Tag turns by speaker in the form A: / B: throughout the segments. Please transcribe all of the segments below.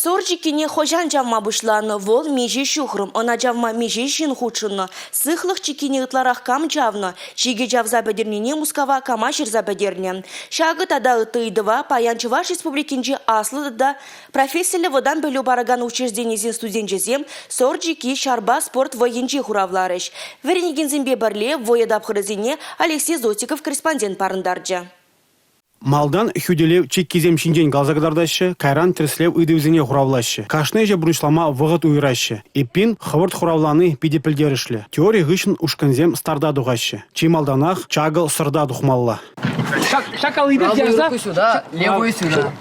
A: Сӑр чиккине хӑҫан чавма пуҫланӑ? Вӑл миҫе ҫухрӑм? Ӑна чавма миҫе ҫын хутшӑннӑ? Сыхлӑх чиккине ытларах кам чавнӑ? Чикӗ чавса пӗтернине Мускава кама ҫырса пӗтернӗ? Ҫакӑ тата ытти ыйтӑва паян Чӑваш Республикинчи аслӑ тата профессиллӗ вӑтам пӗлӳ паракан учрежденисен студенчӗсем Сӑр чикки ҫарпа спорт вӑййинче хуравларӗҫ. Вӗренекенсемпе пӗрле вӑйӑ тапхӑрӗсене Алексей Зотиков корреспондент парӑнтарчӗ.
B: Малтан хӳтӗлев чиккисем ҫинчен каласа кӑтартаҫҫӗ, кайран тӗрӗслев ыйтӑвӗсене хуравлаҫҫӗ. Кашни ӗҫе пурнӑҫлама вӑхӑт уйӑраҫҫӗ. Эппин, хӑвӑрт хуравлани питӗ пӗлтерӗшлӗ. Теори хыҫҫӑн ушкӑнсем старта тухаҫҫӗ. Чи малтанах чакӑл сӑрта тухмалла.
C: Правую руку сюда, левую сюда.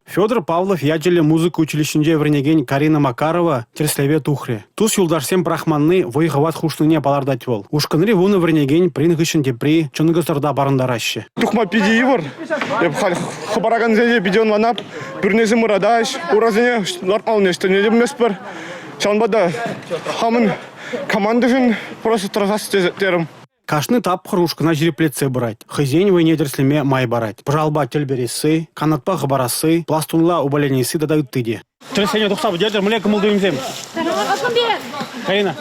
B: Федор Павлов ячӗллӗ музыка училищинче вӗренекен Карина Макарова тӗрӗслеве тухрӗ. Тус-юлташсем пӑрахманни вӑй-хӑват хушнине палӑртать вӑл. Ушкӑнри вунӑ вӗренекен пӗрин хыҫҫӑн тепри чӑнкӑ сӑрта парӑнтараҫҫӗ.
D: Тухма питӗ йывӑр. Эп халь хӑпаракансене питӗ ӑнланап. Пӳрнесем ыратаҫ, урасене лартмаллине ӗҫлеме пӗлместпӗр. Ҫавӑнпа та хамӑн командӑшӑн просто тӑрӑшас терӗм.
B: Кашни тапхӑр ушкӑна ҫирӗплетсе пырать, хӑйсен вӑйне тӗрӗслеме май парать. Пӑшалпа тӗл пересси, канатпа хӑпарасси, пластунла упаленесси тата ытти те. Тӗрӗслене тухса пӗтертӗр. Мӗнле кӑмӑл-туйӑмсем? Карина.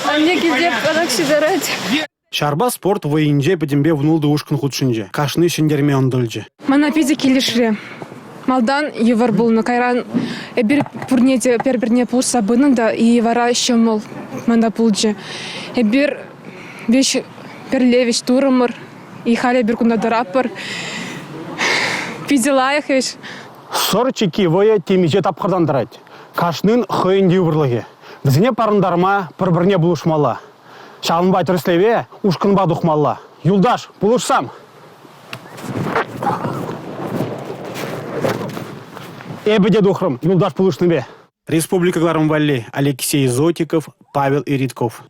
E: Анне килте пӑрах ҫитарать.
B: Ҫарпа спорт вӑййинче пӗтӗмпе вунултӑ ушкӑн хутшӑнчӗ. Кашни ҫӗнтерме ӑнтӑлчӗ.
E: Мана питӗ килӗшрӗ. Малтан йывӑр пулнӑ, кайран эпир пурне те пӗр-пӗрне пулӑшса пынӑ та и вара ҫӑмӑл мана пулчӗ. Эпир веҫ пӗрле веҫ турӑмӑр. И халӗ эпир кунта тӑратпӑр. Питӗ лайӑх ӗҫ.
B: Сӑр чикки вӑйӑ темиҫе тапхӑртан тӑрать. Кашнин хӑйӗн йывӑрлӑхӗ. Вӗсене парӑнтарма пӗр-пӗрне пулӑшмалла. Ҫавӑнпа тӗрӗслеве ушкӑнпа тухмалла. Юлташ, пулӑшсам! Эпӗ те тухрӑм юлташ пулӑшнипе. Республика кӑларӑм валли Алексей Зотиков, Павел Иритков.